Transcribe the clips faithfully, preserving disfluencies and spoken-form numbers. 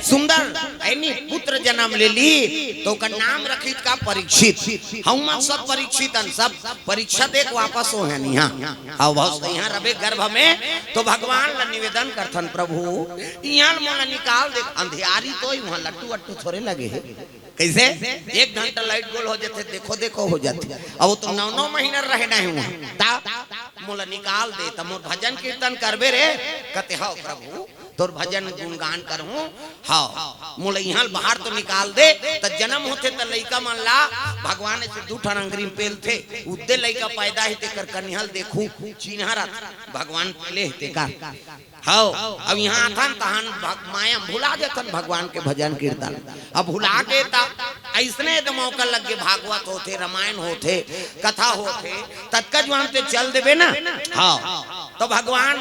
सुंदर, यानी पुत्र जन्म ले ली, तो ओकर नाम रखिस का? परीक्षित। हउमन सब परीक्षित हन, सब परीक्षा दे के वापस होहे इहाँ। अउ बहुत इहाँ रबे गर्भ में, तो भगवान ला निवेदन करथन, "प्रभु, इहाँ ले मोला निकाल दे।" अंधियारी तो ही उहाँ लट्टू वट्टू थोरे लगे हे। कइसे? एक घंटा लाइट गोल हो जाथे, देखो देखो हो जाथे। अब वो तो नौ नौ महीना रहे नहीं हुआ, ता मोला निकाल दे, त मोर भजन कीर्तन करबे रे। कथे, "हव प्रभु, तोर भजन गुणगान करहूँ।" "हव, मोला इहाँ ले बाहर तो निकाल दे।" त जन्म होथे त लइका मन ला भगवान से दू ठन अंगरी में पेलथे, उद्दे लइका पैदा हे तेकर कनिहा ल देखहूँ, चिन्हा रथे भगवान पेले हे तेकर। हव, अब इहाँ आथन तहन भग-, माया भुला देथन भगवान के भजन कीर्तन। अब भुला के त अइसने त मौका लग गे, भागवत होथे, रामायण होथे, कथा होथे, ततका जुवान ते चल देबे ना। हव, त भगवान,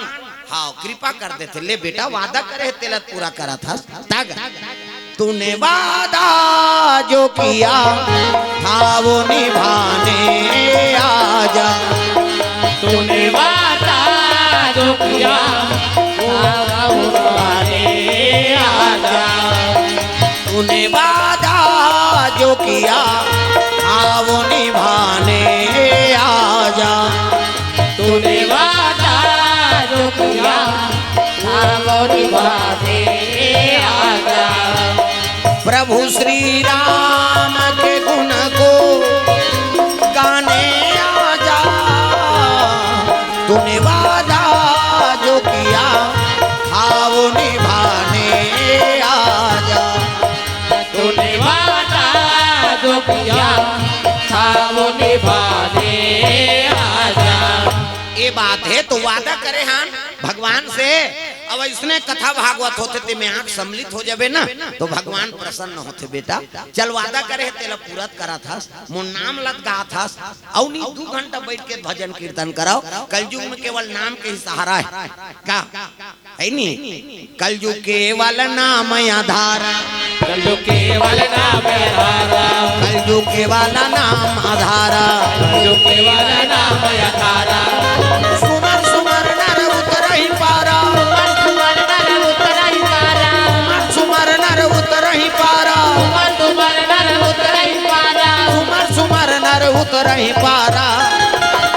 हव, कृपा कर देथे, "ले बेटा, वादा करे हे, तेला पूरा करत हस।" तग तूने वादा जो किया था वो निभाने आजा। तूने वादा जो किया था वो निभाने आजा। तूने वादा जो किया था वो निभाने आजा। तूने वादा जो किया था वो निभाने आजा। प्रभु श्री राम के गुण को गाने आजा। तूने वादा जो किया था वो निभाने आजा। तूने वादा जो किया था वो निभाने आजा। ये बात हे, तो वादा करे हन भगवान से। अब अइसने कथा भागवत होथे ते में आँख सम्मिलित हो जाबे ना, तो भगवान प्रसन्न होथे, "बेटा, चल वादा करे हे, तेला पूरा करत हस, मोर नाम ल त गात हस, अउ नहीं दू घंटा बइठ के भजन कीर्तन करव।" कलयुग में केवल नाम के ही सहारा हे का? हे नी? कलयुग केवल नाम आधारा। कलयुग केवल नाम आधारा। कलयुग केवल नाम आधारा। कलयुग केवल नाम आधारा। सुमर सुमर नर उतरहि पारा। सुमर सुमर नर उतरहि पारा। सुमर सुमर नर उतरहि पारा। सुमर सुमर नर उतरहि पारा। सुमर सुमर नर उतरहि पारा।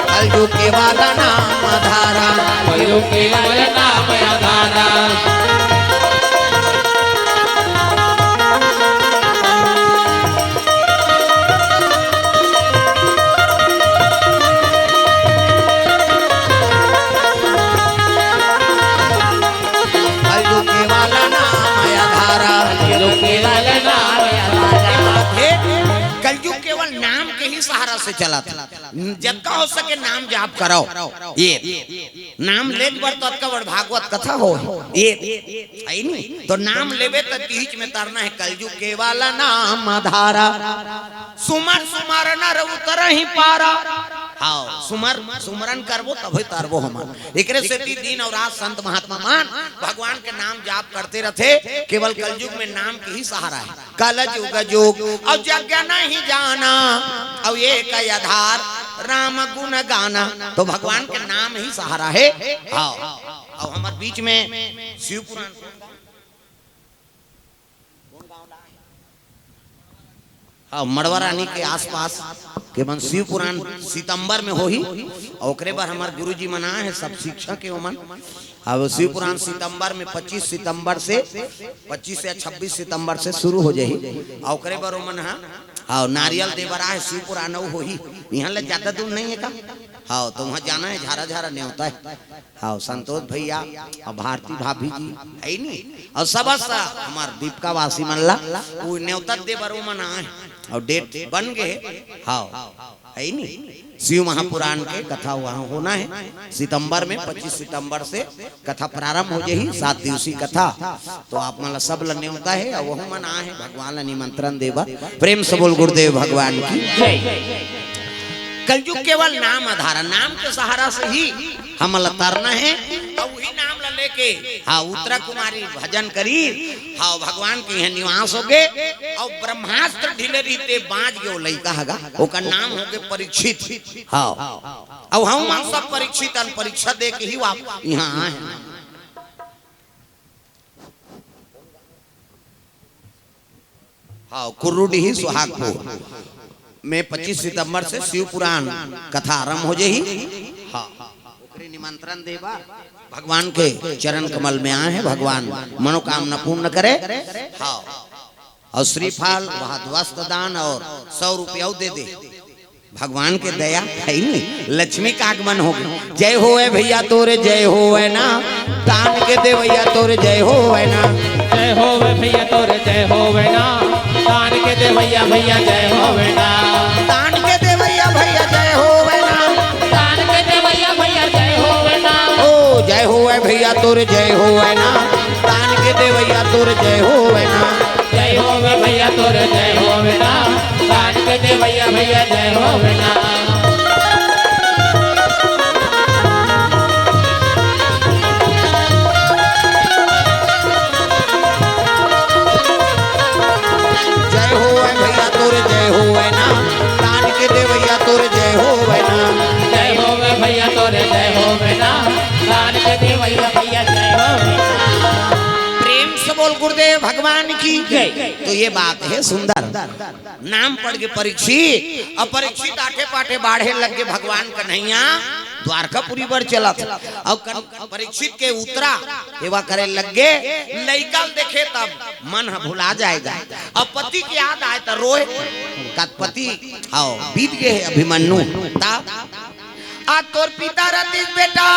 कलयुग केवल नाम आधारा। कलयुग केवल नाम आधारा। कलयुग केवल नाम आधारा। कलयुग केवल नाम आधारा। हे, कलयुग केवल नाम के ही सहारा से चलत हे। जतका हो सके नाम जाप करव। ये नाम लेके बर तो अतका बड़ भागवत कथा होय। ये, हे नी? तो नाम लेबे त बीच में तरना हे, कलयुग केवल नाम आधारा। सुमर सुमर नर उतरहि पारा। हव, सुमर, सुमरन करबो तभे तरबो हमन। एकरे सेती दिन अउ रात संत महात्मा मन भगवान के नाम जाप करते रथे। केवल कलयुग में नाम के ही सहारा हे। कलजुग जुग अउ जग नहीं जाना, अउ एक आधार राम गुण गाना। तो भगवान के नाम ही सहारा हे। हव, अउ हमर बीच में शिव पुराण, हव, मड़वा रानी के आसपास के मन शिव पुराण सितंबर में होही, अउ ओकरे बर हमर गुरुजी मन आए हे, सब शिक्षक हे ओमन। अब शिव पुराण सितंबर में, पच्चीस सितंबर से, पच्चीस या छब्बीस सितंबर से शुरू हो जाही। अउ ओकरे बर ओमन ह, हव, नारियल दे बर आए, शिव पुराण अउ होही। इहाँ ले ज्यादा दूर नहीं हे का? हव, तो उहाँ जाना हे, झारा झारा नेवता हे। हव, संतोष भैया अउ भारती भाभी जी, हे नी? अउ सबस हमर दीपका वासी मन ला, वो नेवता दे बर ओमन आए, अउ डेट बन गे हे। हव, हे नी? शिव महापुराण के कथा वहाँ होना हे सितंबर में, पच्चीस सितंबर से कथा प्रारंभ हो जाही, सात दिवसीय कथा। तो आप मन ला सब ला नेवता हे, अउ वहू मन आए हे भगवान ला निमंत्रण दे बर। प्रेम से बोल गुरुदेव भगवान की। जय। कलयुग केवल नाम आधारा, नाम के सहारा से ही हमन ला तरना हे। अउ उही नाम ला लेके, हव, उत्तरा कुमारी भजन करी, हव, भगवान के इहाँ निवास हो गे, अउ ब्रह्मास्त्र ढिले रहिते बाँच गे वो लइका ह गा, ओकर नाम हो गे परीक्षित। हव, अउ हमन सब परीक्षित अन, परीक्षा दे के ही वाप-, इहाँ आए हन। हाँ, कुर्रुडीही सुहागपुर में पच्चीस सितंबर से शिव पुराण कथा आरंभ हो जाही। हाँ, ओकरे निमंत्रण देवा, भगवान के चरण कमल में आए हैं, भगवान मनोकामना पूर्ण करे। हाँ, और श्रीफल, वहाँ वस्त्र दान और सौ रुपया दे दे। भगवान के दया है नहीं, लक्ष्मी का आगमन हो गया। जय होवे भैया तोरे, जय होवे ना, दान के देवैया तोरे, जय होवे ना। जय होवे भैया तोरे, जय होवे ना, दान के देवैया भैया, जय होवे ना। दान के देवैया भैया, जय होवे ना। दान के देवैया भैया, जय होवे ना। ओ, जय होवे भैया तोरे, जय होवे ना, दान के देवैया तोरे, जय होवे ना। जय होवे भैया तोरे, जय होवे ना, दान के देवैया भैया, जय होवे ना। जय होवे भैया तोरे, जय होवे ना, दान के देवैया तोरे, जय होवे ना। जय होवे भैया तोरे, जय होवे ना, दान के देवैया भैया, जय होवे ना। प्रेम से बोल गुरुदेव भगवान की जय। तो ये बात है सुंदर। नाम पड़ के परीक्षित, अब परीक्षित आठे पाठे बाढ़े लग के भगवान कन्हैया द्वारकापुरी बर चलत। अब कन-, परीक्षित के उतरा सेवा करे लग गे, लइका ल देखे तब मन ह भुला जाएगा। अब पति के याद आए त रोए, का पति, हाँ, बीत गे हे अभिमन्यु। ता, आ तोर पिता रतिस बेटा,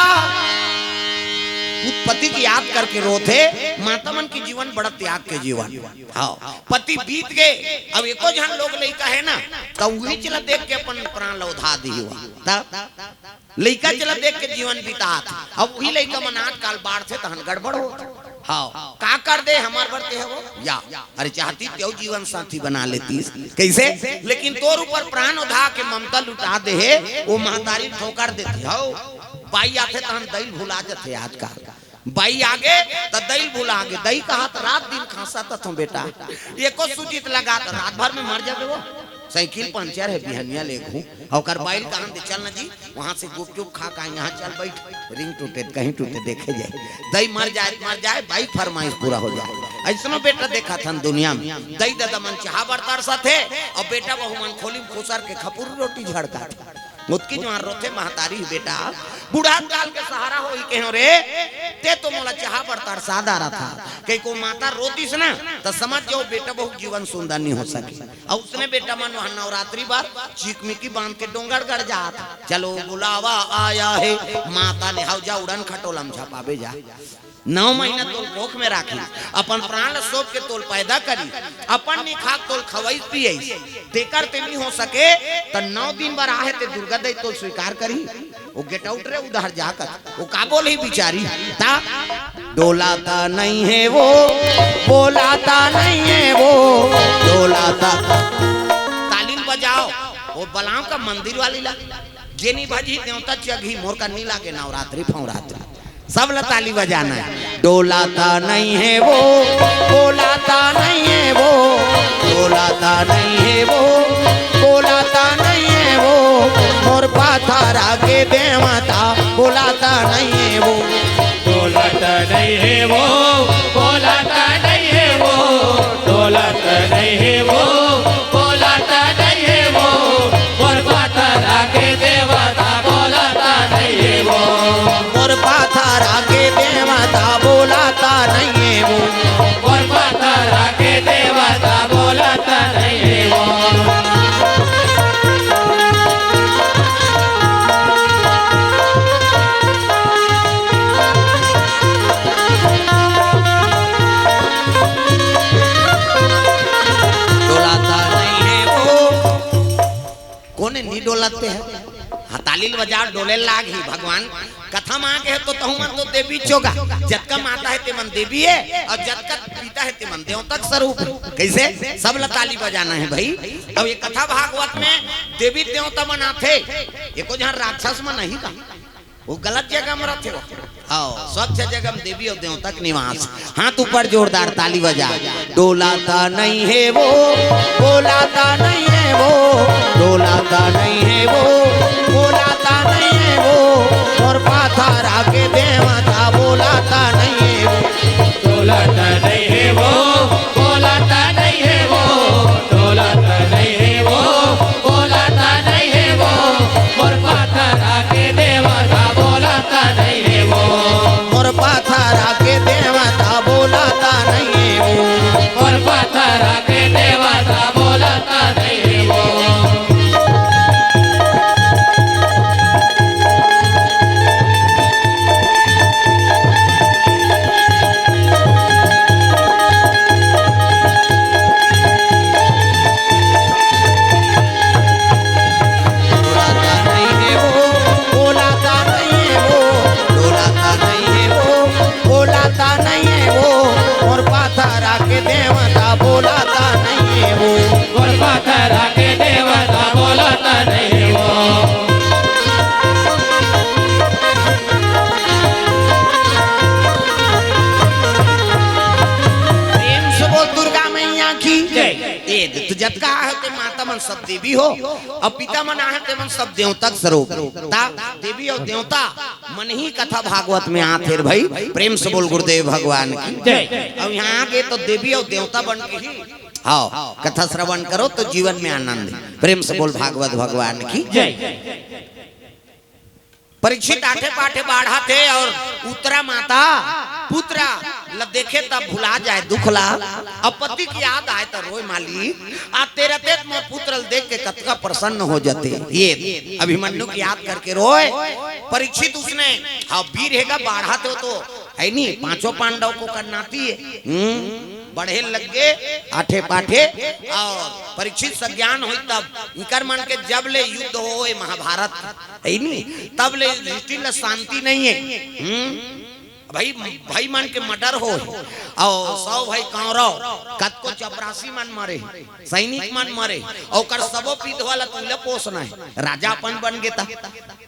तू पति के याद करके रोथे। माता मन के जीवन बड़ा त्याग के जीवन। हाँ, पति बीत गे, अब एको झन लोग लइका हे ना, त उही ला देख के अपन प्राण ल ओधा दिही हुआ। त लइका ला देख के जीवन बितात। अब उही लइका मन आजकल बाढ़थे तहन गड़बड़ हो। हाँ, का कर दे हमर बर ते हवो या? अरे चाहती तेऊ जीवन साथी बना लेतीस। कैसे? लेकिन तोर ऊपर प्राण ओधा के ममता लुटा दे हे, वो महतारी ठोकर देती। हाँ, बाई आथे तहन दई ल भुला जथे आजकल। बाई आगे त दई ल भुला गे। दई कहा त रात दिन खांसत हथों बेटा, एको सूजी त लगा त रात भर में मर जाबे वो। साइकिल पंचर हे बिहनिया ले घू, ओकर बाई ल कहन दे चल न जी, वहां से गुपचुप खा का यहाँ चल बैठ, रिंग टूटे त कहीं टूटे देखे जाए। दई मर जाए त मर जाए, बाई फरमाइश पूरा हो जाए। ऐसनो बेटा देखा थन दुनिया में, दई ददा मन चाहा बर तरसत हे, अउ बेटा बहू मन खोली में खुसर के खपुर रोटी झड़का थे। मुतकी जुआर रोथे महतारी, बेटा, बूढ़ा काल के सहारा होही केहेंव रे, ते तो मोला चाहा बर तरसा डारत हस। कहिके माता रो दिस ना, त समझ जाओ बेटा बहू जीवन सुंदर नहीं हो सके। अउ उसने बेटा मन वहां नवरात्रि बर चिकमिकी बांध के डोंगरगढ़ जात। चलो बुलावा आया है, माता ने हव जा उड़न खटोला में झपाबे जा। नौ महीना तोल कोख में राखी, अपन प्राण ल सौंप के तोल पैदा करी, अपन निखाक तोल खवई पियई, तेकर ते नहीं हो सके, त नौ दिन बर आहे ते दुर्गा दई तोल स्वीकार करी। वो गेट आउट रे उधर जाकर, वो का बोलही बिचारी, ता डोलाता नहीं है वो, बोलाता नहीं है वो, डोलाता। ताली ल बजाओ, वो बलाओ का मंदिर वाली ला, जेनी भजी देवता चघी मोर का नी लागे नवरात्रि फौरात्रि। सब ला ताली बजाना है। डोलाता नहीं है वो, बोलाता नहीं है वो, डोलाता नहीं है वो, बोलाता नहीं है वो, मोर पाथरा के देवता, बोलाता नहीं है वो। डोलत नहीं है वो, बोलत नहीं है वो, डोलत नहीं है वो, बोलत नहीं है वो, मोर पाथरा के देवता बोलत नहीं है वो। मोर पाथरा के देवता बोलत नहीं है वो। मोर पाथरा के देवता बोलत नहीं है वो। डोलाता नहीं है वो। कोने नी डोलाते हैं? हाँ, ताली ल बजा, डोले लाग ही भगवान। कथा माँ के है तो तहु मन तो देवी चोगा। जतका माता है ते मन देवी है अउ जतका पिता है ते मन देवता के स्वरूप है। कैसे? सब ला ताली बजाना है भाई। अब ये कथा भागवत में देवी देवता मन आथे, एको झन राक्षस मन नहीं का। वो गलत जगह में रथे हो। हाँ, स्वच्छ जगह में देवी अउ देवता के निवास। हाथ ऊपर जोरदार ताली बजा। डोलाता नहीं है वो, बोलाता नहीं है वो, डोलाता नहीं है वो, बोलाता नहीं है वो, मोर पाथरा के देवता बोलाता नहीं है वो। डोलाता नहीं है वो, बोलाता नहीं है वो, की जय। ए, तो जतका आहे ते माता मन सब देवी हो, अउ पिता मन आहे ते मन सब देवता के स्वरूप। ता देवी अउ देवता मन ही कथा भागवत में आथे रे भाई। प्रेम से बोल गुरुदेव भगवान की जय। अउ इहाँ आगे तो देवी अउ देवता बन के ही, हाँ, कथा श्रवण करो तो जीवन में आनंद। प्रेम से बोल भागवत भगवान की जय। परीक्षित आठे पाठे बाढ़त हे अउ उत्तरा माता पुत्र ल देखे तब भुला जाए दुख ला। अब पति के याद आए त रोए मालिक, आ तेरा तेत मोर पुत्र ल देख के कतका प्रसन्न हो जाते। ये अभिमन्यु के याद करके रोए। परीक्षित उसने, हाँ, वीर हे गा, बाढ़त हे तो, है नी, पांचों पांडव के ओकर नाती हे। हम्म, बढ़े लग गे आठे पाठे, अउ परीक्षित सज्ञान होई तब इकर मन के जब ले युद्ध होए महाभारत, है नी, तब ले युधिष्ठिर ला शांति नहीं हे। हम्म? भाई, भाई मन के मर्डर होए, अउ सौ भाई कौरव, कतको चपरासी मन मरे, सैनिक मन मरे, अउ ओकर सबो विधवा ला तू ला पोसना हे। राजा अपन बन गे ता।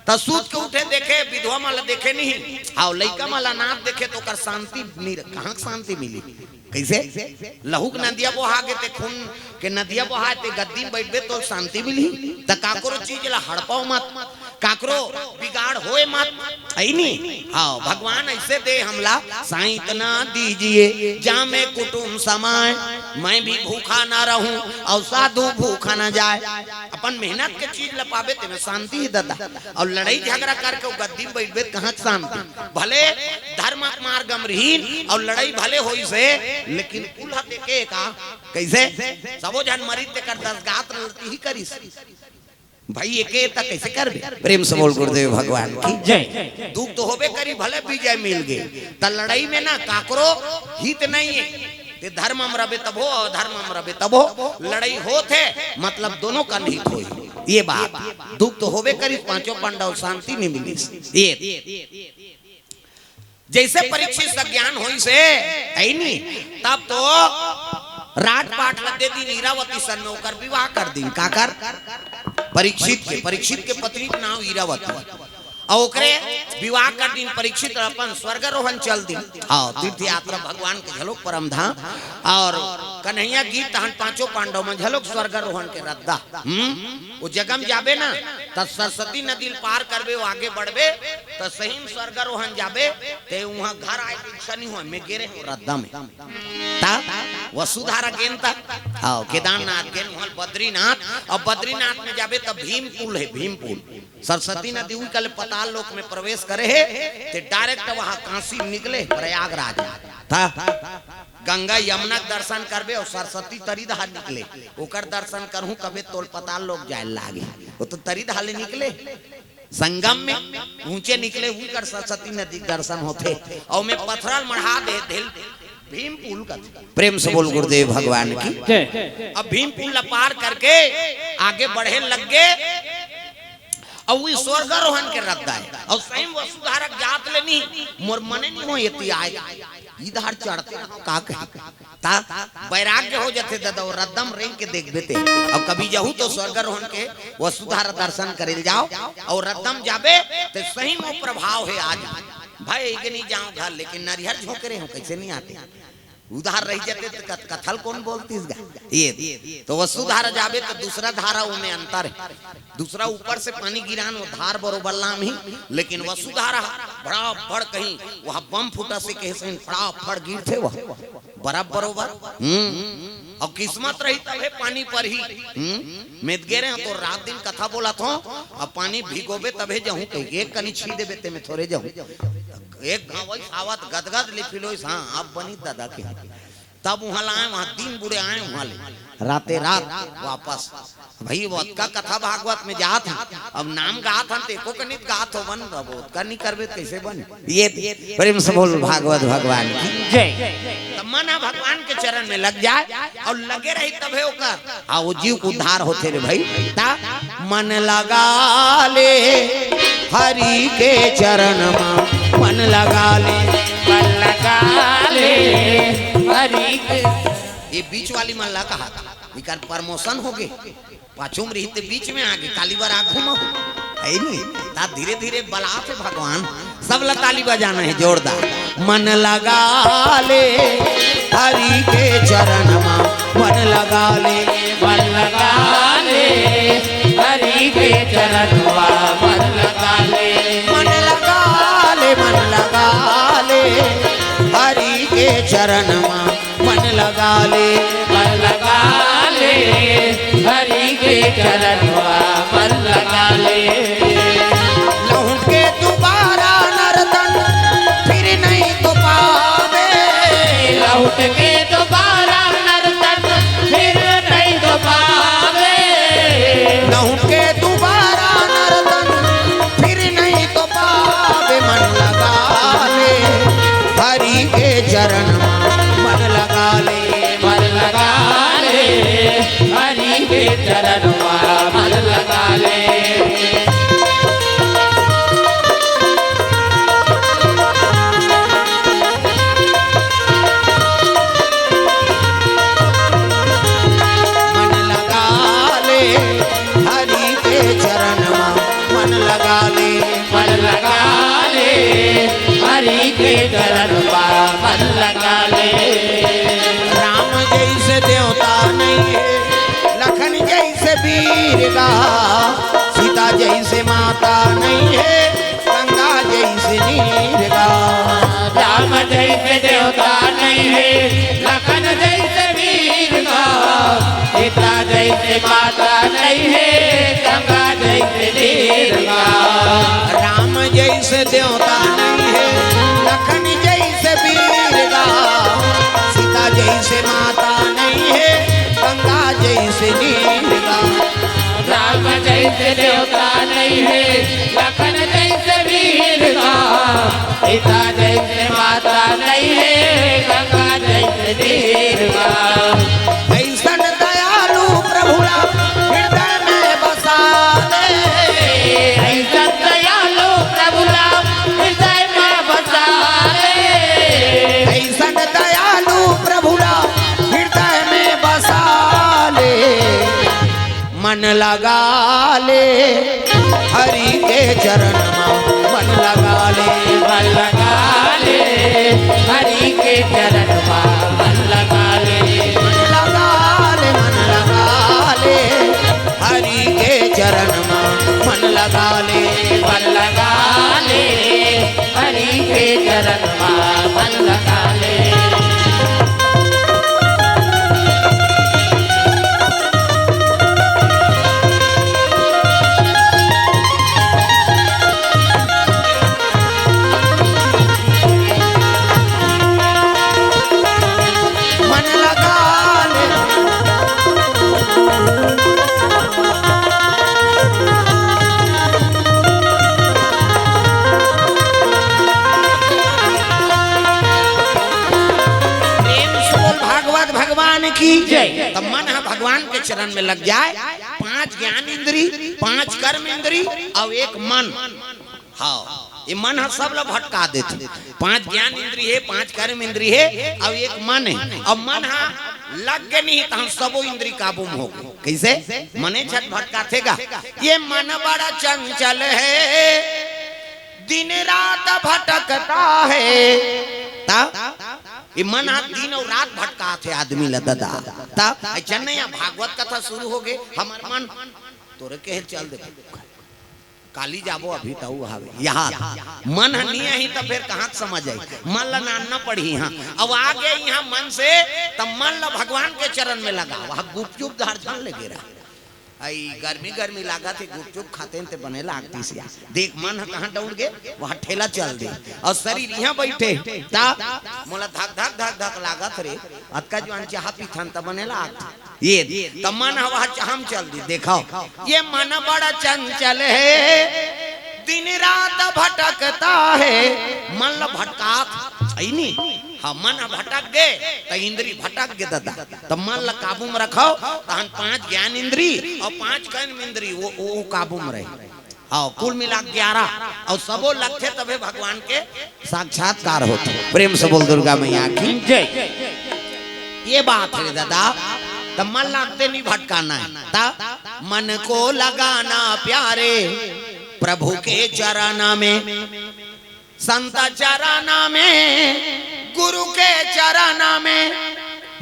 त सूत के उठे देखे, विधवा मन ला देखे नहीं, अउ लइका मन ला नात देखे त ओकर शांति नहीं रह-, कहाँ के शांति मिली? कइसे? लहू के नदिया बोहा गे ते खून के नदिया बोहाए ते गद्दी में बइठबे तो शांति मिलही? त काकरो चीज ला हड़पाओ मत, काकरो बिगाड़ होए मत, है नी? हाँ, भगवान अइसे दे हमला, साइत ना दीजिए, जामे कुटुम समाए, मैं भी भूखा ना रहूं अउ साधु भूखा ना जाए। अपन मेहनत के चीज ला पाबे तेमे शांति हे दादा। अउ लड़ई झगरा करके ओ गद्दी में बइठबे त कहाँ के शांति? भले धर्म मार्ग म रहिन अउ लड़ई भले होइस हे, लेकिन कुल ह एके का? कइसे? सबो झन मरिस तेकर दस गात रलती ही करिस। भाई एके त कइसे करबे? प्रेम से बोल गुरुदेव भगवान की जय। दुख तो होबे करी, भले विजय मिल गे, त लड़ई में ना काकरो हित नहीं हे। ते धर्म म रबे तभो, अधर्म म रबे तभो, लड़ई होत हे, मतलब दोनों कन हित होई। ये बात, दुख तो होबे करिस, पांचों पांडव शांति नहीं मिलिस। ये जइसे परीक्षित सज्ञान होइस हे, है नी, तब तो राजपाट ल दे दिन, इरावती सन में ओकर विवाह कर दिन। काकर? परीक्षित के, परीक्षित के पत्नी के नाम इरावती। अउ ओकरे विवाह कर दिन, परीक्षित अपन स्वर्गारोहण चल दिन। हाँ, तीर्थ यात्रा भगवान के घलो परम धाम। अउ कन्हैया गीत तहन पांचों पांडव मन घलो स्वर्गारोहण के रद्दा। हम्म? ओ जगह म जाबे ना, त सरस्वती नदी ल पार करबे, ओ आगे बढ़बे, त सही म स्वर्गारोहण जाबे, ते उहाँ घर आए के इच्छा नहीं होय, मैं गे रहेंव रद्दा में। त वसुधारा गेन त, हाँ, केदारनाथ गेन, उहाँ बद्रीनाथ, अउ बद्रीनाथ में जाबे त भीम पुल हे, भीम पुल। सरस्वती नदी उही कले पाताल लोक में प्रवेश करे हे, ते direct वहाँ काशी निकले, प्रयागराज। त गंगा यमुना के दर्शन करबे अउ सरस्वती तरी डहार निकले, ओकर दर्शन करहूं तभे तोल पाताल लोक जाए लागे। ओ तो तरी डहार ले निकले, संगम में ऊंचे निकले, उही कर सरस्वती नदी के दर्शन होथे। अउ में पथरा ल मढ़ा दे, देल भीम पुल का। प्रेम से बोल गुरुदेव भगवान की। जय। अब भीम पुल ला पार करके आगे बढ़े लग गे। अउ उही स्वर्गारोहण के रद्दा हे। अउ सही म वसुधारा के जात ले नहीं, मोर मने नहीं हो एती आए। इधर चढ़ते रहो, का कही? ता वैराग्य हो जाथे दादा, अउ रद्दा म रेंग के देखबे ते। अउ कभी जहू तो स्वर्गारोहण के वसुधारा दर्शन करे ल जाओ, अउ रद्दा म जाबे ते सही म प्रभाव हे आज। भाई, के नहीं जाओ घर, लेकिन नरिहर झोंके रहे हो, कइसे नहीं आते? उधार रहि जाते त कत-, कथा ल कोन बोलतिस गा? ये तो वसुधारा जाबे त दूसरा धारा, ओमे अंतर हे। दूसरा ऊपर से पानी गिरान, ओ धार बरोबर लामही, लेकिन वसुधारा बड़ा बड़ कहीं, वहाँ बम फूटत हे कहे सही, फड़ाफड़ गिरथे वह, बराबर बरोबर। हम्म। अउ किस्मत रही तभे पानी परही। हम्म। में त गे रहेंव तो रात दिन कथा बोलत हों, अब पानी भिगोबे तभे जहूं कहिके, एक कनी छी देबे तेमे थोरे जहूं। एक घाव वही खावत गदगद ले फिलोइस, हाँ, अब बनी दादा के। तब उहाँ लाए, वहाँ दिन बुड़े आए, उहाँ ले राते रात वापस। भाई, वो अतका कथा भागवत में जात हन, अब नाम गात हन, त एको कनित गात होवन, अब ओतका नहीं करबे, त कइसे बन? ये प्रेम से बोल भागवत भगवान की। जय। त मन ह भगवान के चरण में लग जाए अउ लगे रही तभे ओकर, हाँ, वो जीव के उद्धार होथे रे भाई। ता मन लगा ले हरि के चरण मा, मन लगा ले। मन लगा ले हरि के। ये बीच वाली मन ला कहा था, इकर promotion हो गे। पाछू म रहिते बीच में आगे, काली बर आगू म हो। है नी? ता धीरे-धीरे बलाथे भगवान, सब ला ताली बजाना हे जोरदार। मन लगा ले हरि के चरण मा, मन लगा ले, मन लगा ले, हरि के चरणवा मन लगा ले। मन लगा ले, मन लगा ले, हरि के चरणवा मन लगा ले। मन लगा ले, हरि के चरणवा मन लगा ले। लौट के दोबारा नर तन फिर नहीं तो पावे। लौट के दोबारा नर तन फिर नहीं तो पावे। लौट के दोबारा नर तन फिर नहीं तो पावे। मन लगा ले, हरि के चरण मन लगा ले। मन लगा ले, हरि के चरणवा मन लगा ले। मन लगा ले, हरि के चरणवा मन लगा ले। मन लगा ले, हरि के चरणवा मन लगा ले। राम जैसे देवता नहीं है, लखन जैसे वीर गा, सीता जैसे माता नहीं है, गंगा जैसे नीर गा। राम जैसे देवता नहीं है, लखन जैसे वीर गा, सीता जैसे माता नहीं है, गंगा जैसे नीर गा। राम जैसे देवता नहीं है, लखन जैसे वीर गा, सीता जैसे माता नहीं है, गंगा जैसे नीर गा। राम जैसे देवता नहीं है, लखन जैसे वीर गा, सीता जैसे माता नहीं है, गंगा जैसे नीर गा। ऐसन दयालु प्रभु राम हृदय में बसा ले। ऐसन दयालु प्रभु राम हृदय में बसा ले। ऐसन दयालु प्रभु राम हृदय में बसा ले। मन लगा ले, हरि के चरण मा मन लगा ले। मन लगा ले, हरि के चरण मा मन लगा ले। मन लगा ले, मन लगा ले, हरि के चरण मा मन लगा ले। मन लगा ले, हरि के चरण मा मन लगा ले। मन लगा ले। प्रेम से बोल भागवत भगवान की जय। त मन ह भगवान के चरण में लग जाए। पांच ज्ञान इंद्री, पांच कर्म इंद्री अउ एक मन। हाँ, ये मन ह सब ला भटका देथे। पांच ज्ञान इंद्री हे, पांच कर्म इंद्री हे, अउ एक मन हे। अउ मन ह लग गे नहीं, तहां सबो इंद्री काबू में हो गे। कइसे? मने झट भटकाथे गा। ये मन बड़ा चंचल है, दिन रात भटकता है। त ये मन ह दिन अउ रात भटकाथे आदमी ला ददा। त अइसन नहीं, भागवत कथा शुरू हो गे, हमर मन तोरे कहे चल दे। काली जाबो, अभी तऊ हवे। यहाँ मन ह नी आही त फेर कहाँ समझ आई? मन ल नानना पड़ही। हाँ, अब आ गे यहाँ मन से, त मन ल भगवान के चरण में लगा। वहाँ गुपचुप धार झन लेगे रहा। आई गर्मी गर्मी लागत हे, गुपचुप खाते ते बने लागती सिया। देख मन ह कहाँ दौड़ गे, वहाँ ठेला चल दे। अउ शरीर यहाँ बैठे, ता मोला धक धक धक धक लागत रे। अतका जुआन चाहा पीथन त बने लागत। ये त मन हवा चाहम चल दी। देखो, ये मन बड़ा चंचल है, दिन रात भटकता है। मन ल भटकात है नी। हाँ, मन ह भटक गे त इंद्री भटक गे ददा। त मन ल काबू में रखो, तहन पांच ज्ञान इंद्री अउ पांच कर्म इंद्री वो, वो काबू में रहे। हाँ, कुल मिला के ग्यारह। अउ सबो लगथे तभे भगवान के साक्षात्कार होथे। प्रेम से बोल दुर्गा मैया की जय। ये बात हे ददा, त मन लागते नहीं भटकाना है। त मन को लगाना प्यारे प्रभु के चरण में, संत चरण में, गुरु के चरण में।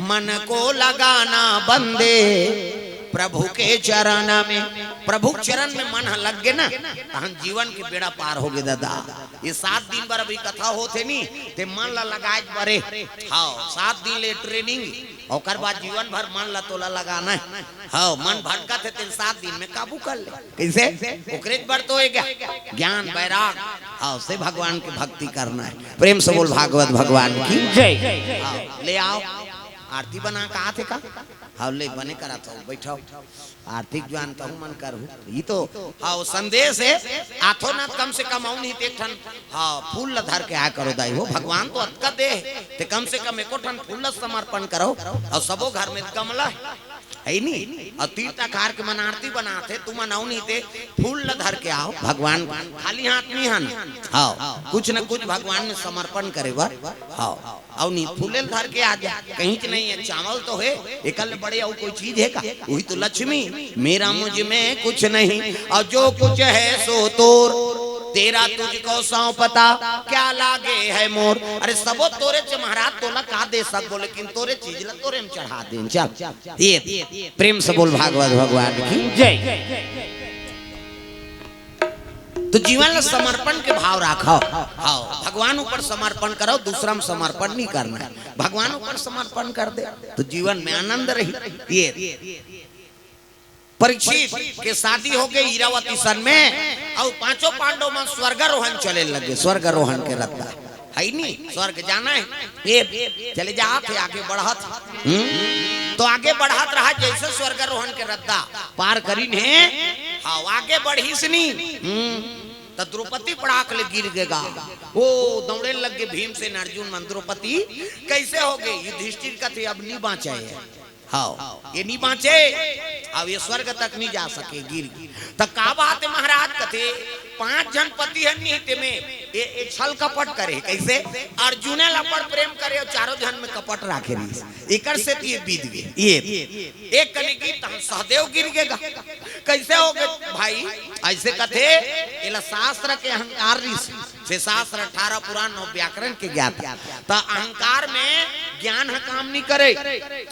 मन को लगाना बंदे प्रभु के चरण में। प्रभु के चरण में मन ह लग गे ना, तहन जीवन के बेड़ा पार हो गे दादा। ये सात दिन बर अभी कथा होत हे नी, ते मन ला लगाए बरे। हाँ, सात दिन ले ट्रेनिंग, ओकर बाद जीवन भर मन ला तोला लगाना हे। हाँ, मन भटकत हे, तेन सात दिन में काबू कर ले। कैसे? ओकरे बर तो हे ज्ञान, बैराग। हाँ, से भगवान के भक्ति करना हे। प्रेम से बोल भागवत भगवान की। जय। हाँ, ले आओ, आरती बना का आथे का? हाँ, ले बने करा तो बैठाओ। आरती ज्ञान तहु मन करहु। ये तो, हाँ, वो संदेश हे। आथो ना, कम से कम अउ नहीं ते एक ठन, हाँ, फूल ल धर के आए करो दाई हो। भगवान तो अतका दे हे, ते कम से कम एको ठन फूल ल समर्पण करो। अउ सबो घर में गमला हे, हे नी? अउ तीर तखार के मन आरती बनाथे, तुमन अउ नहीं ते फूल ल धर के आओ। भगवान खाली हाथ नहीं आना। हाँ, कुछ न कुछ भगवान में समर्पण करे बर। हाँ, अउ नहीं फूले ल धर के आ जा, कहीं च नहीं हे, चावल तो हे, एकर ले बड़े अउ कोई चीज हे का? वही तो लक्ष्मी। मेरा मुझ में कुछ नहीं, और जो कुछ है सो तोर, तेरा तुझको सौंपता, क्या लागे है मोर। अरे सबो तोरे च महाराज, तोला का दे सकबो, लेकिन तोरे चीज ला तोरे में चढ़ा देन। चल, ये प्रेम से बोल भागवत भगवान की। जय। तो जीवन ला समर्पण के भाव राखव। हाँ, भगवान ऊपर समर्पण करव, दूसरा में समर्पण नहीं करना हे। भगवान ऊपर समर्पण कर दे तो जीवन में आनंद रही। ये परीक्षित के शादी हो गे इरावती सन में, अउ पांचों पांडव मन स्वर्गारोहण चले लगे, स्वर्गारोहण के रद्दा। हे नी, स्वर्ग जाना हे, ये चले जात हे, आगे बढ़त हे। हम्म? तो आगे बढ़त रहा, जैसे स्वर्गारोहण के रद्दा पार करिन हे, हाँ, आगे बढ़िस नी। हम्म? त द्रौपदी पड़ाक ले गिर गे गा। ओ, दौड़े लग गे भीमसेन, अर्जुन मन, द्रौपदी कैसे हो गे? युधिष्ठिर कथे, अब नी बांचे हे। हाँ, ये नी बांचे, अब ये स्वर्ग तक नी जा सके, गिर गे। त का बात हे महाराज? कथे, पांच झन पति हन नी, तेमे ये, ये छल कपट करे। कैसे? अर्जुने ला बड़ प्रेम करे अउ चारों झन में कपट राखे रहिस, एकर सेती ये बीत गे। ये एक कने गिर, तहन सहदेव गिर गे गा। कैसे हो गे भाई? ऐसे कथे, एला शास्त्र के अहंकार रहिस, से शास्त्र अठारह पुराण नौ व्याकरण के ज्ञाता। त अहंकार में ज्ञान ह काम नी करे।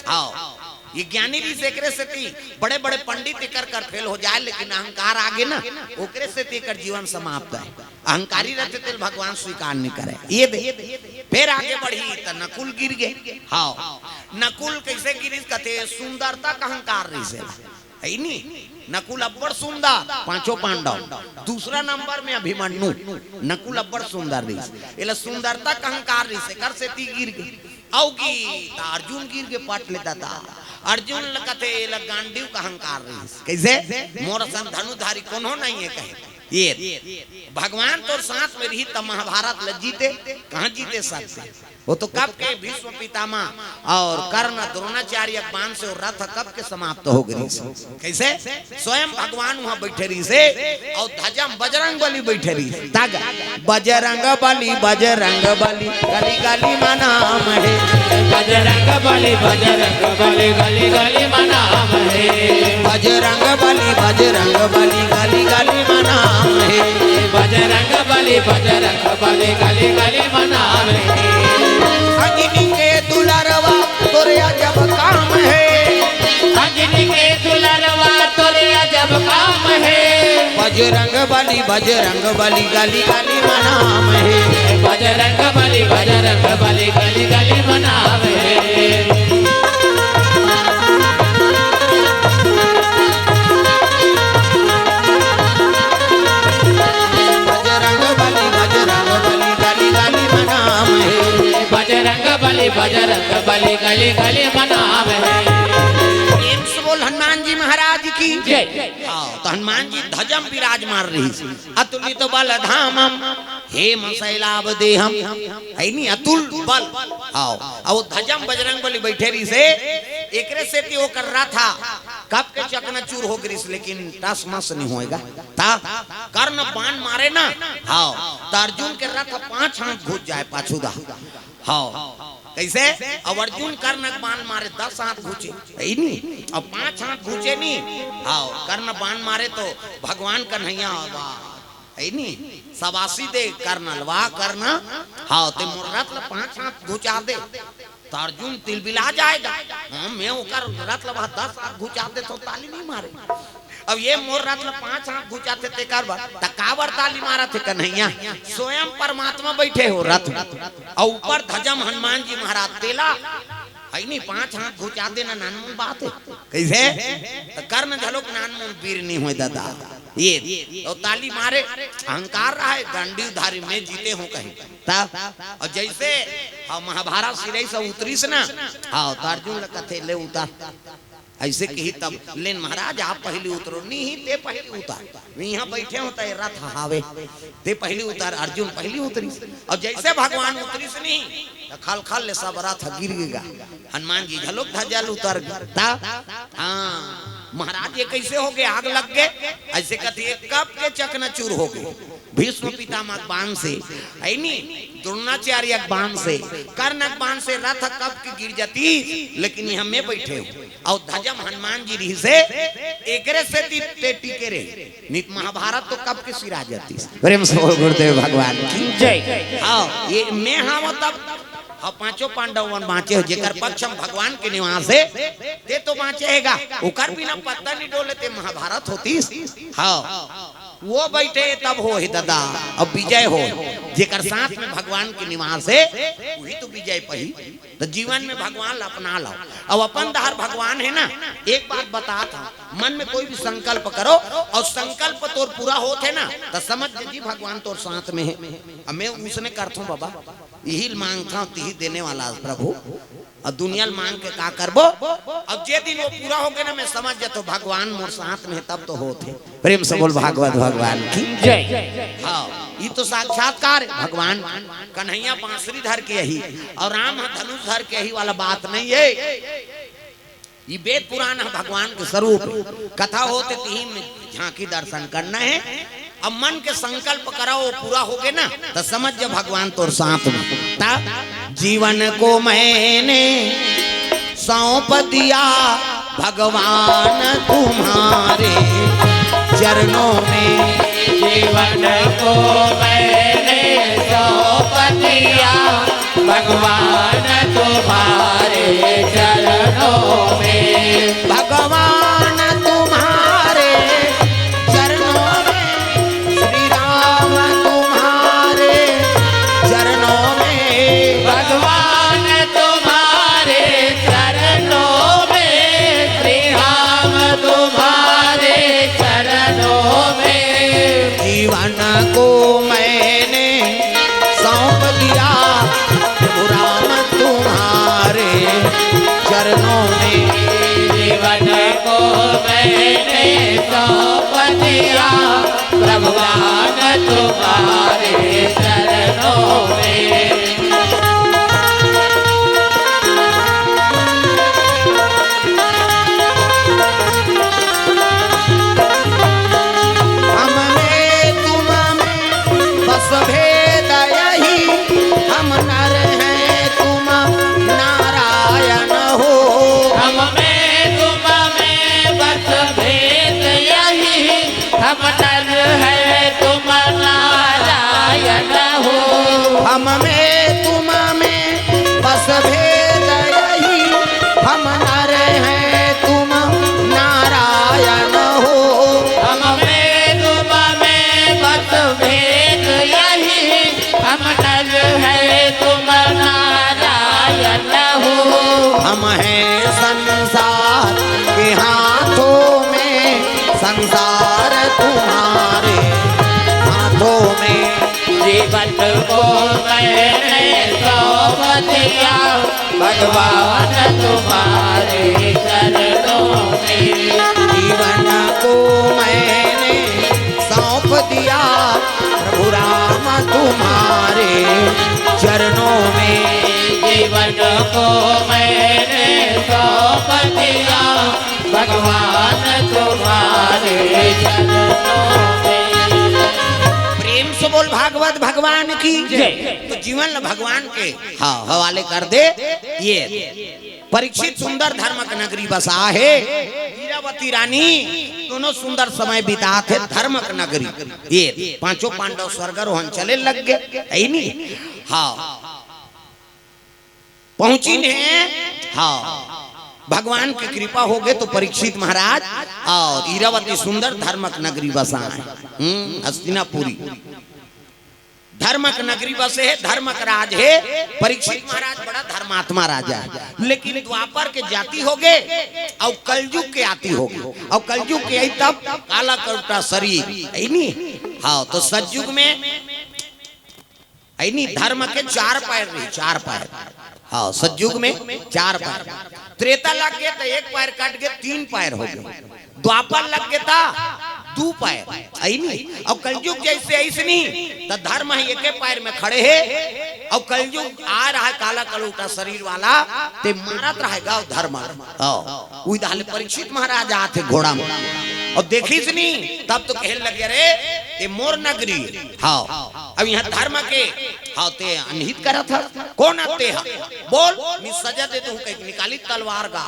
हाँ, ये ज्ञानी रहिस, एकरे सेती बड़े-बड़े पंडित एकर कर फेल हो जाए, लेकिन अहंकार आगे ना, ओकरे सेती एकर जीवन समाप्त हे। अहंकारी रहिथे तेला भगवान स्वीकार नी करे। ये दे, फिर आगे बढ़ी त नकुल गिर गे। हाँ, नकुल कैसे गिरिस? कथे सुंदरता का अहंकार रहिस हे। हे नी? नकुल अब्बड़ सुंदर, पांचों पांडव। दूसरा नंबर में अभिमन्यु। नकुल अब्बड़ सुंदर रहिस, एला सुंदरता का अहंकार रहिस, एकर सेती गिर गे। अउ गी त अर्जुन गिर गे पट ले दादा। अर्जुन ल कथे, एला गांडीव का अहंकार रहिस। कैसे? मोर असन धनुधारी कोनो नहीं हे कहे। ये भगवान तोर साथ में रही त महाभारत ल जीते, कहाँ जीते सकते? वो तो कब के भीष्म पितामह अउ कर्ण द्रोणाचार्य के बाण से वो रथ कब के समाप्त हो गे। कैसे? स्वयं भगवान वहां बैठे रहिस हे अउ ध्वजम बजरंग बली बैठे रहिस हे। तागा, बजरंग बली, बजरंग बली, गली गली मा नाम हे। बजरंग बली, बजरंग बली, गली गली मा नाम हे। बजरंग बली, बजरंग बली, गली गली मा नाम हे। बजरंग बली, बजरंग बली, गली गली मा नाम हे। अंजनी के दुलरवा तोरे अजब काम हे। अंजनी के दुलरवा तोरे अजब काम हे। बजरंग बली, बजरंग बली, गली गली मा नाम हे। बजरंग बली, बजरंग बली, गली गली मा नाम हे। बजरंग बली, बजरंग बली, गली गली मा नाम हे। बजरंग बली, बजरंग बली, गली गली मा नाम हे। प्रेम से बोल हनुमान जी महाराज की। जय। हाँ, त हनुमान जी ध्वजम विराजमान रहिस। अतुलित बल धामम हेम शैलाभ देहम। हे नी, अतुल बल। हाँ, अउ वो ध्वजम बजरंग बली बैठे रहिस हे, एकरे सेती ओकर रथ ह कब के चकनाचूर हो गिरिस, लेकिन टस मस नहीं होएगा। त कर्ण बाण मारे ना, हाँ, त अर्जुन के रथ पांच हाथ घुस जाए पाछू दा। हाँ, कैसे? अब अर्जुन कर्ण के बाण मारे, दस हाथ घुचे, हे नी? अब पांच हाथ घुचे नी, हाँ, कर्ण बाण मारे तो भगवान कन्हैया आवा। हे नी, शाबाशी दे कर्नल, वाह कर्नल। हाँ, ते मोर रथ ल पांच हाथ घुचा दे, त अर्जुन तिलबिला जाय गा। हाँ, मैं ओकर रथ ल दस हाथ घुचा देथों, ताली नहीं मारे। अब ये मोर रथ ल पांच हाथ घुचाथे तेकर बर, त काबर ताली मारत हे कन्हैया? स्वयं परमात्मा बइठे हे रथ म, अउ ऊपर ध्वजम हनुमान जी महाराज तेला, हे नी, पांच हाथ घुचा देना नानमुन बात हे। कइसे? त कर्ण घलोक नानमुन बीर नहीं होय दादा। ये तो ताली मारे, अहंकार रहा हे, गांडीवधारी मैं जीते हों कहे। तब, अउ जइसे, हाँ, महाभारत सिरई से उतरिस ना, हाँ, त अर्जुन ल कथे, ले उतर। अइसे कही तब, लेन महाराज, आप पहिली उतरो, नहीं, ते पहिली उतर। मैं इहाँ बइठे हों, त ये रथ हावे, ते पहिली उतर। अर्जुन पहिली उतरिस, अउ जइसे भगवान उतरिस नहीं, त खलखल ले सब रथ गिर गे गा। हनुमान जी घलोक ध्वजा ल उतर गे। त, हाँ, महाराज, ये कइसे होगे? आग लग गे? अइसे कथे, ये कब के चकनाचूर होगे। भीष्म पितामह के बाण से, हे नी, द्रोणाचार्य के बाण से, कर्ण के बाण से रथ कब के गिर जातिस, लेकिन इहाँ मैं बइठे हों। अउ ध्वजम हनुमान जी रिहिसे, एकरे सेती ते टिके रहे। नहीं त महाभारत तो कब के सिरा जातिस। प्रेम से बोल गुरुदेव भगवान की। जय। हाँ, ये मैं हावों तब, हाँ, पांचों पांडव मन बांचे हो, जेकर पक्ष म भगवान के निवास हे, ते तो बांचे हे गा। ओकर बिना पत्ता नहीं डोले, ते महाभारत होतिस। हाँ, वो बइठे तब होय हे दादा, अब विजय होय। जेकर साथ म भगवान के निवास हे, वही तो विजय पही। त जीवन म भगवान ल अपना लव। अब अपन डहर भगवान हे ना, एक बात बतात हों, मन म कोई भी संकल्प करो अउ संकल्प तोर पूरा होत हे ना, त समझ जी भगवान तोर साथ म हे। अब मैं उसने करथों बाबा, इही ल मांगथों, तिही देने वाला हे प्रभु। अउ दुनिया ल मांग के का करबो? अब जे दिन वो पूरा होगे ना, मैं समझ जाथों भगवान मोर साथ म हे, तब तो होत हे। प्रेम से बोल भागवत भगवान की। जय। हाँ, ये तो साक्षात्कार हे भगवान। कन्हैया बांसुरी धर के अही अउ राम ह धनुष धर के अही वाला बात नहीं हे। ये वेद पुराण ह, भगवान के स्वरूप हे। कथा होत हे, तिही म झांकी दर्शन करना हे। अब मन के संकल्प करा, वो पूरा होगे ना, त समझ जा भगवान तोर साथ म। त जीवन को मैंने सौंप दिया भगवान तुम्हारे चरणों में। जीवन को मैंने सौंप दिया भगवान तुम्हारे चरणों में। भगवान तुम्हारे चरणों में, श्री राम तुम्हारे चरणों में। भगवान तुम्हारे चरणों में, श्री राम तुम्हारे चरणों में। जीवन को मैंने सौंप दिया प्रभु राम तुम्हारे चरणों में। जीवन को मैंने सौंप दिया भगवान तुम्हारे चरणों में। हम में तुम में बस भेद यही, हम नर हैं तुम नारायण हो। हम में तुम में बस भेद यही, हम नर हैं तुम नारायण हो। हम में तुम में बस भेद यही, हम नर हैं तुम नारायण हो। हम में तुम में बस भेद यही, हम नर हैं तुम नारायण हो। हम हैं संसार के हाथों में, संसार तुम्हारे हाथों में। जीवन को मैंने सौंप दिया भगवान तुम्हारे चरणों में। जीवन को मैंने सौंप दिया प्रभु राम तुम्हारे चरणों में। जीवन को मैंने सौंप दिया भगवान तुम्हारे चरणों में। प्रेम से बोल भागवत भगवान की। जय। तो जीवन ल भगवान के, हाँ, हवाले कर दे। ये परीक्षित सुंदर धर्म के नगरी बसा हे। वीरावती रानी तो तीनों सुंदर समय बितात हे धर्मक नगरी। ये पांचों पांडव स्वर्गारोहण चले लग गे, हे नी? हाँ, पहुंचिन हे। हाँ, भगवान के कृपा हो गे तो परीक्षित महाराज अउ इरावती सुंदर धर्मक नगरी बसाए। हम्म, हस्तिनापुरी। धर्मक नगरी बसे हे, धर्मक राज हे। परीक्षित महाराज बड़ा धर्मात्मा राजा हे, लेकिन द्वापर के जाति हो गे अउ कलयुग के आति हो गे। अउ कलयुग के आई तब काला कलूटा शरीर, हे नी? हाँ, तो सतयुग में, हे नी, धर्म के चार पैर रही, चार पैर। हाँ, सतयुग में चार पैर। त्रेता लग गे त एक पैर कट गे, तीन पैर हो गे। द्वापर लग गे त दू पैर, हे नी? अउ कलयुग जइसे अइसने, त धर्म ह एके पैर में खड़े हे। अउ कलयुग आ रहा हे काला कलूटा शरीर वाला, ते मारत रहेगा धर्म। हाँ, उही डाहर ले परीक्षित महाराज आथे घोड़ा में अउ देखिस नी, तब तो कहे लगे, "अरे, ये मोर नगरी हे।" हाँ, अब इहाँ धर्म के, हाँ, ते अनहित करत हस, कोन आय ते ह? बोल, मैं सजा दे दूं, कहिके निकालिस तलवार गा।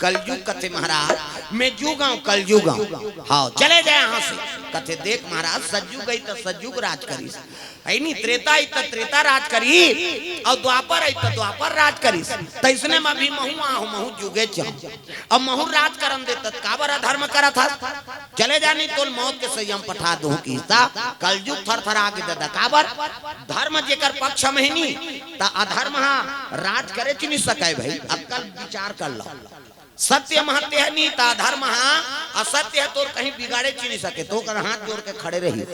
कलयुग कथे महाराज, मैं जुग आंव, कलयुग आंव। हाँ, चले जा यहाँ से। कथे, देख महाराज, सतयुग आइस त सतयुग राज करिस, हे नी? त्रेता आइस त त्रेता राज करिस, अउ द्वापर आइस त द्वापर राज करिस। तइसने म अभी महूं आंव, महूं जुगेच आंव। अब महूं राज करन दे त काबर अधर्म करत हस? चले जा, नहीं तोला मौत के सैया म पठा दूं कहिस त कलयुग थरथरा गे ददा। काबर? धर्म जेकर पक्ष में हे नी, त अधर्म ह राज करेच नइ सकय भाई। अक्कल विचार कर लो। सत्य महत्य हे नी, त अधर्म ह, असत्य ह तोर कहीं बिगाड़ेच नइ सके, त ओकर हाथ जोड़ के खड़े रही।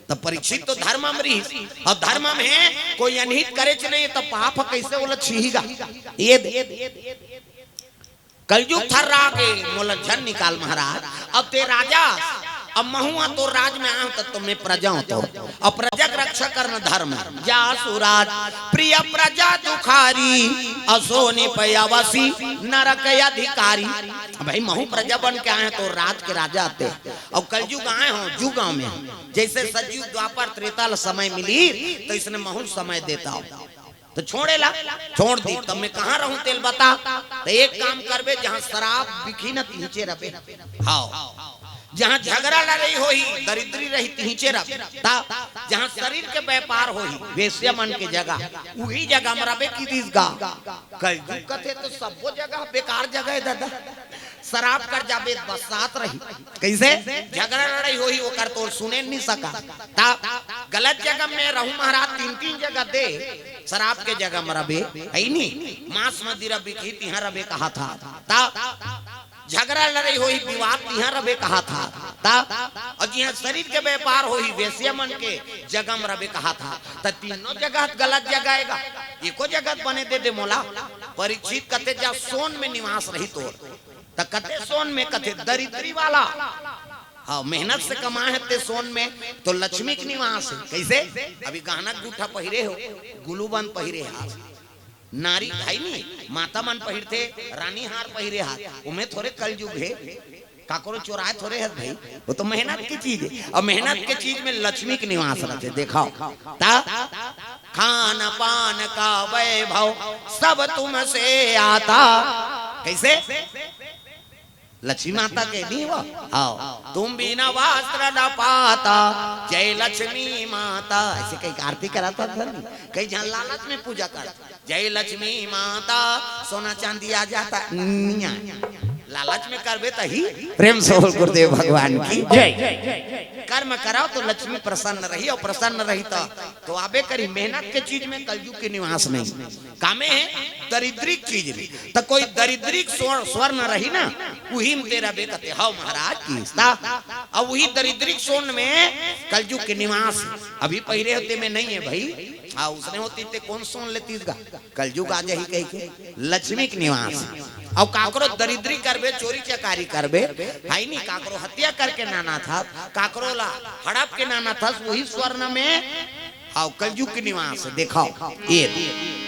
त परीक्षित तो धर्म म रहिस, अउ धर्म म हे, कोई अनहित करेच नइ, त पाप ह कइसे ओला छीही गा? ये दे। कलयुग थर्रा गे, मोला झन निकाल महाराज। अब ते राजा, अब महूं ह तोर राज में आंव त, त मैं प्रजा हों तोर। अब प्रजा के रक्षा करना धर्म हे। जा सुराज प्रिय प्रजा दुखारी, असो निपयवसी नरक अधिकारी। भाई, महूं प्रजा बन के आंव, तोर राज के राजा आय ते। अउ कलयुग आंव, जुग आंव मैं। जइसे सतयुग द्वापर त्रेता ल समय मिलिस, त अइसने महूं ल समय देत आंव। त छोड़े ला, छोड़ दिस। त मैं कहाँ रहूं तेला बता। त एक काम करबे, जहाँ शराब बिकही न तिहेंच रबे। हाँ, जहाँ झगरा लड़ई होही, दरिद्री रही तिहेंच रबे। त जहाँ शरीर के व्यापार होही, वेश्या मन के जगह, उही जगह म रबे कहि दिस गा। कलयुग कथे त सब्बो जगह बेकार जगह हे ददा। शराब कर जाबे त बस्सात रही। कइसे? झगरा लड़ई होही, ओकर तोर सुने नइ सकस। त गलत जगह में रहूं महाराज, तीन तीन जगह दे, शराब के जगह म रबे, हे नी? मांस मदिरा बिकही तिहाँ रबे कहत हस। त झगरा लड़ई होही, विवाद तिहाँ रबे कहत हस। त अउ जिहाँ शरीर के व्यापार होही, वेश्या मन के जगह म रबे कहत हस। त तीनों जगह गलत जगह हे गा, एको जगह बने दे दे मोला। परीक्षित कथे जा सोन में निवास रही तोर। त कथे सोन में, कथे दरिद्री वाला। हाँ, मेहनत से कमाए हस ते सोन में, त लक्ष्मी के निवास हे। कइसे? अभी गहना गुट्ठा पहिरे हस, गुलूबंद पहिरे हस। नारी, भाई नी, माता मन पहिरथे, रानी हार पहिरे हस, ओमे थोरे कलयुग हे। काकरो चोराए थोरे हस भाई, ओ तो मेहनत के चीज हे। अउ मेहनत के चीज में लक्ष्मी के निवास रहिथे, देखव। त खान पान का वैभव सब तुमसे आता। कइसे? लक्ष्मी माता के नी हो? हाँ। तुम बिना वस्त्र न पाता, जय लक्ष्मी माता। अइसे कहिके आरती करत हस नी। कई झन लालच में पूजा करथे, जय लक्ष्मी माता, सोना चांदी आ जाता, नइ आय। लालच में करबे तही। प्रेम से बोल गुरुदेव भगवान की जय। कर्म करव त लक्ष्मी प्रसन्न रही, अउ प्रसन्न रही त, त आबे करही। मेहनत के चीज में कलयुग के निवास नइ। कामे हे दरिद्रिक चीज में। त कोई दरिद्रिक स्वर-, स्वर्ण रही ना, उही में ते रबे कथे, हव महाराज कहिस त। अउ उही दरिद्रिक स्वर्ण में कलयुग के निवास। अभी पहिरे हस ते में नइ हे भाई। हाँ, ओइसने होतिस ते कोन सोन लेतिस गा? कलयुग आ जाही कहिके। लक्ष्मी के निवास। अउ काकरो दरिद्री करबे, चोरी चकारी करबे, हे नी, काकरो हत्या करके लानथस, काकरो ला हड़प के लानथस, उही स्वर्ण में। हाँ, कलयुग के निवास हे, देखव। ये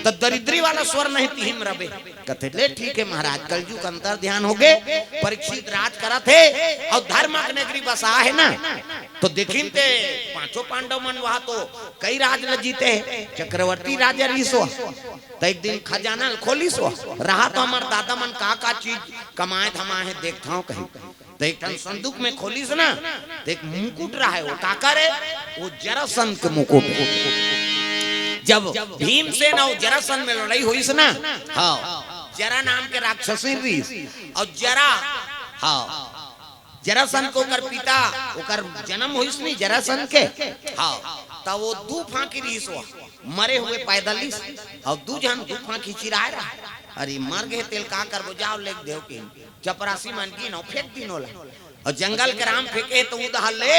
त दरिद्री वाला स्वर्ण हे, तिही में रबे। कथे, ले ठीक हे महाराज, कलयुग अंतर ध्यान हो गे, परीक्षित राज करत हे अउ धर्म के नगरी बसा हे ना, त देखिन ते पांचों पांडव मन वहाँ तो कई राज ल जीते हे, चक्रवर्ती राजा रहिस ओ। त एक दिन खजाना ल खोलिस ओ, रहा त हमर दादा मन का का चीज कमाए धमाए हे, देखथव कहिके। त तो एक ठन संदूक में खोलिस ना, तो एक मुकुट रहा है, वो काकर है? वो जरासंध के मुकुट है। जब भीमसेन और जरासंध में लड़ाई होइस ना, हाँ, जरा नाम के राक्षसी रहिस, और जरा, हाँ, जरासंध को ओकर पिता, ओकर जन्म होइस नहीं जरासंध के, हाँ, तब वो दू फांकी रहिस, वो मरे हुए पैदा लिस, और दू झन दू फांकी चिराए रहा। अरे मर गए तेल का करबो, जाओ लेग देव के चपरासी मन की नौ फेंक दिन ओला। और जंगल के राम फेंके तो उदहल ले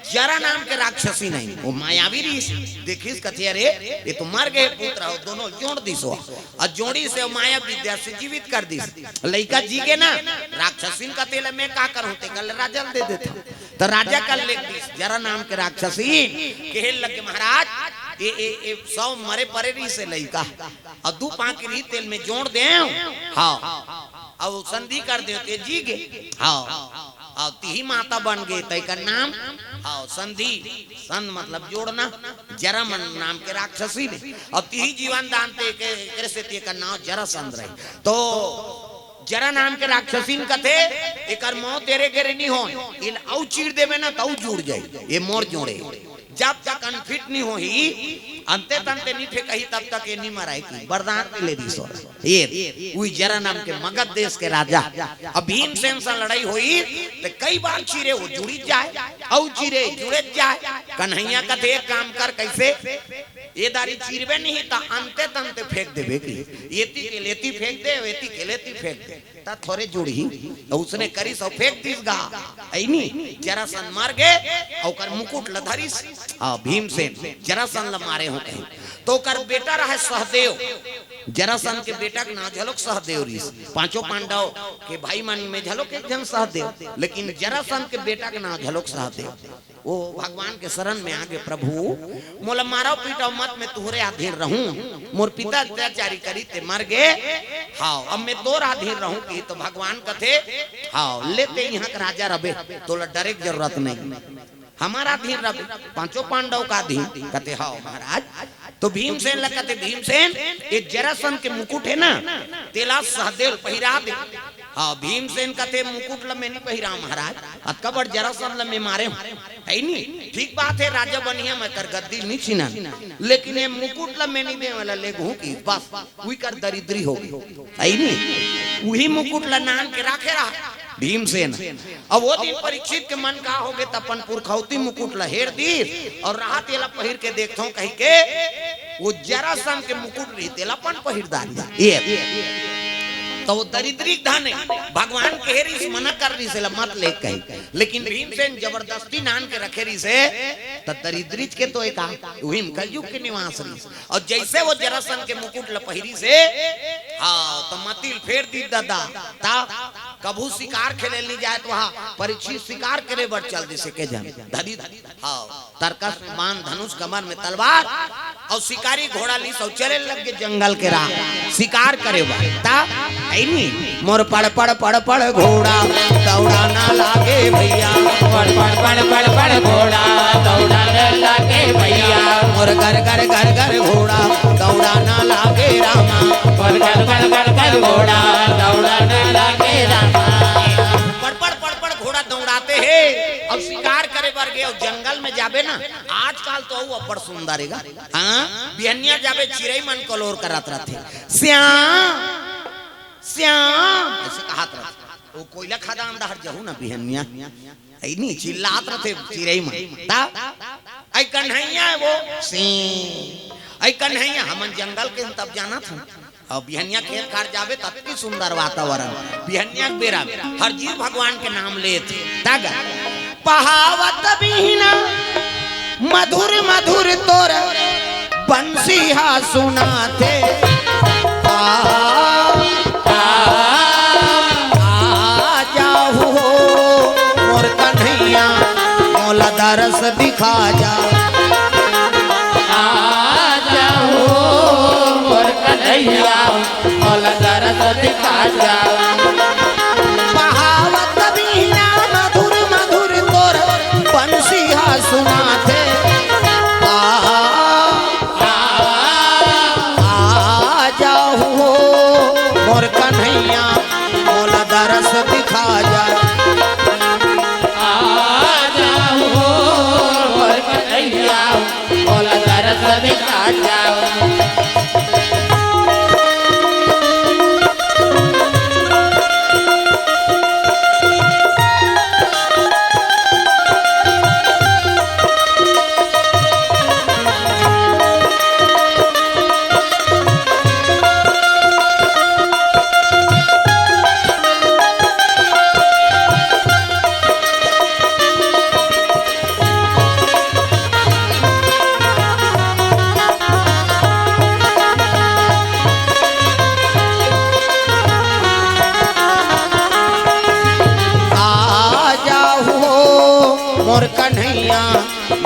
जरा नाम के राक्षसी नहीं, वो मायावी रहिस। देखिस कथे, अरे ये तो मर गए पुत्र हो, दोनों जोड़ दिस हो। और जोड़ी से माया विद्या से जीवित कर दिस। लइका जी के ना, राक्षसीन कथे ले मैं का करूं, ते कल राजा ल दे देता। तो राजा कल लेग दिस, जरा नाम के राक्षसी कहे लगे, महाराज, ये, ये, ये सौ मरे परे रहिस हे लइका, और दू पांकी रही तेल में जोड़ दे, हाँ, और संधि कर दे, ते जी गे, हाँ, और तिही माता बन गए, तय का नाम, हाँ, संधि, संध मतलब जोड़ना, जरा मन नाम के राक्षसी ने, और तिही जीवन दान ते के, करे से ते का नाम जरासंध रहे। तो जरा नाम के राक्षसीन कथे, एकर मौत एरे गेरे नहीं हो, इन अउ चीर देवे ना, तउ जुड़ जाए, ये मोर जोड़े। जब तक अनफिट नहीं होही, अंते तंते नहीं फेंकही, तब तक ये नहीं मराए की। वरदान ले दी सो। ये, उही जरा नाम के मगध देश के राजा। अब भीमसेन से लड़ाई होई, तो कई बार चीरे वो जुड़ी जाए, अउ चीरे जुड़े जाए। कन्हैया कथे, एक काम कर, कैसे? ये दारी चीरबे नहीं, तो अंते तंते फेंक देवे की। ये ती के लेती फेंक दे, ये ती के लेती फेंक दे। त थोरे जुड़ही, त उसने करिस अउ फेंक दिस गा। अइनी, जरासंध मर गे, अउ ओकर मुकुट ल धरिस। हाँ, भीमसेन, जरासंध ल मारे हो कहीं। तो ओकर बेटा रहे सहदेव। जरासंध के बेटा के नाम झलोक सहदेव रिस। पांचों पांडव के भाई मन में झलोक एक झन सहदेव, लेकिन जरासंध के बेटा के नाम झलोक सहदेव। वो भगवान के शरण में आगे, प्रभु, मोला मारव पीटव मत, मैं तुहरे अधीन रहूं। मोर पिता अत्याचारी करी ते मर गे, हाव, अब मैं तोर अधीन रहूं की। तो भगवान कथे, हाव, ले ते इहां के राजा रबे, तोला डरे के जरूरत नहीं, हमार अधीन रबे, पांचों पांडव का अधीन। कथे, हाव महाराज। तो भीमसेन ल कथे, भीमसेन, ये जरासंध के मुकुट है ना, तेला सहदेव पहिरा दे। हाँ, भीमसेन कथे, मुकुट ल मैं नहीं पहिरा महाराज, अतका बड़ जरासंध ल मैं मारे हूँ, है नी? ठीक बात है, राजा बनिया मैं कर गद्दी नहीं छीना, लेकिन ये मुकुट ल मैं नहीं दे वाला ले गहूँ की, बस उही कर दरिद्री हो गई, है नी? उही मुकुट ल नान के राखे रहा भीमसेन। अब वो दिन परीक्षित के मन का हो गए, त अपन पुरखौती मुकुट ल हेर दी और रहा तेला पहिर के देखथों कही के वो जरासंध के मुकुट रही, तेला अपन पहिर डारी। ये तो वो दरिद्री धन है। भगवान कहे रही, मना कर रही से, मत ले कही, लेकिन भीमसेन जबरदस्ती नान के रखे रही से, त दरिद्रीच के तो एक आ, वही में कलयुग के निवास रही। और जैसे वो जरासंध के मुकुट ल पहिरी से, हाँ, तो मतिल फेर दी दादा, ता कभू शिकार खेले नहीं जाए, तो वहाँ परीक्षित शिकार करे बर चल दिसे के जन धरी, हाँ, तरकस में बाण, धनुष, कमर में तलवार, और शिकारी घोड़ा ली सौ चले लग गए जंगल के राह, शिकार करे बर। ता ऐनी मोर पड़ पड़ पड़ पड़ घोड़ा दौड़ाना लागे भैया, पड़ पड़ पड़ पड़ पड़ घोड़ा दौड़ाना लागे भैया, मोर घर घर घर घर घोड़ा दौड़ाना लागे रामा, मोर घर घर घर घर घोड़ा दौड़ाना लागे रामा। पड़ पड़ पड़ पड़ घोड़ा दौड़ाते हैं और शिकार करे बर गए और जंगल में जाबे ना, आजकल तो वो अब्बड़ सुंदर है गा। हाँ, बिहनिया जाबे चिरई मन कलोर करत रहते, श्याम श्याम ऐसे कहत रहते। वो कोयला खदान डहर जहू ना बिहनिया, ऐ नी चिल्लात रहते चिरई मन। ता ऐ कन्हैया है वो सी, ऐ कन्हैया हमन जंगल के तब जाना था। अब बिहनिया खेत खार जाबे त अति सुंदर वातावरण। बिहनिया के बेरा में हर जीव भगवान के नाम लेत हे। तग पहावत बिहना मधुर मधुर तोर बंसी हा सुनाथे। आ, आ, आ जाहू हो मोर कन्हैया, मोला दरस दिखा जा। आ जाहू मोर कन्हैया, मोला दरस दिखा जा। पहावत बिहना मधुर मधुर तोर बंसी हा सुनाथे। आ, आ, आ जाहू हो मोर कन्हैया, मोला दरस दिखा जा।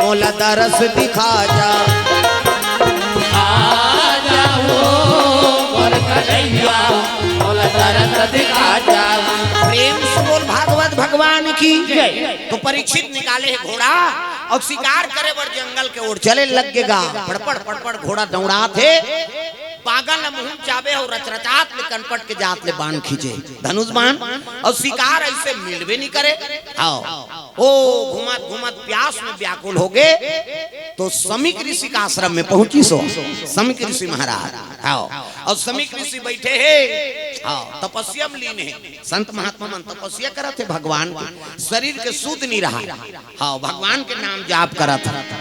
मोला दरस दिखा जा। आ जाओ मोर कन्हैया, मोला दरस दिखा जा। प्रेम से बोल भागवत भगवान की। जय। तो परीक्षित निकाले हे घोड़ा अउ शिकार करे बर जंगल के ओर चले लग गे गा। पड़पड़ पड़पड़ घोड़ा दौड़ात हे। पागल ल मुहूं चाबे अउ रचरचात ले कनपट के जात ले बाण खींचे, धनुष बाण। अउ शिकार अइसे मिलबे नइ करे। हाव। ओ घूमत घूमत प्यास में व्याकुल हो गे, तो समीक ऋषि के आश्रम में पहुंचिस ओ। समीक ऋषि महाराज, हाव। अउ समीक ऋषि बइठे हे, हाव, तपस्या में लीन हे। संत महात्मा मन तपस्या करत हे भगवान के, शरीर के सुध नइ रहय। हाव, भगवान के नाम जाप करत हे।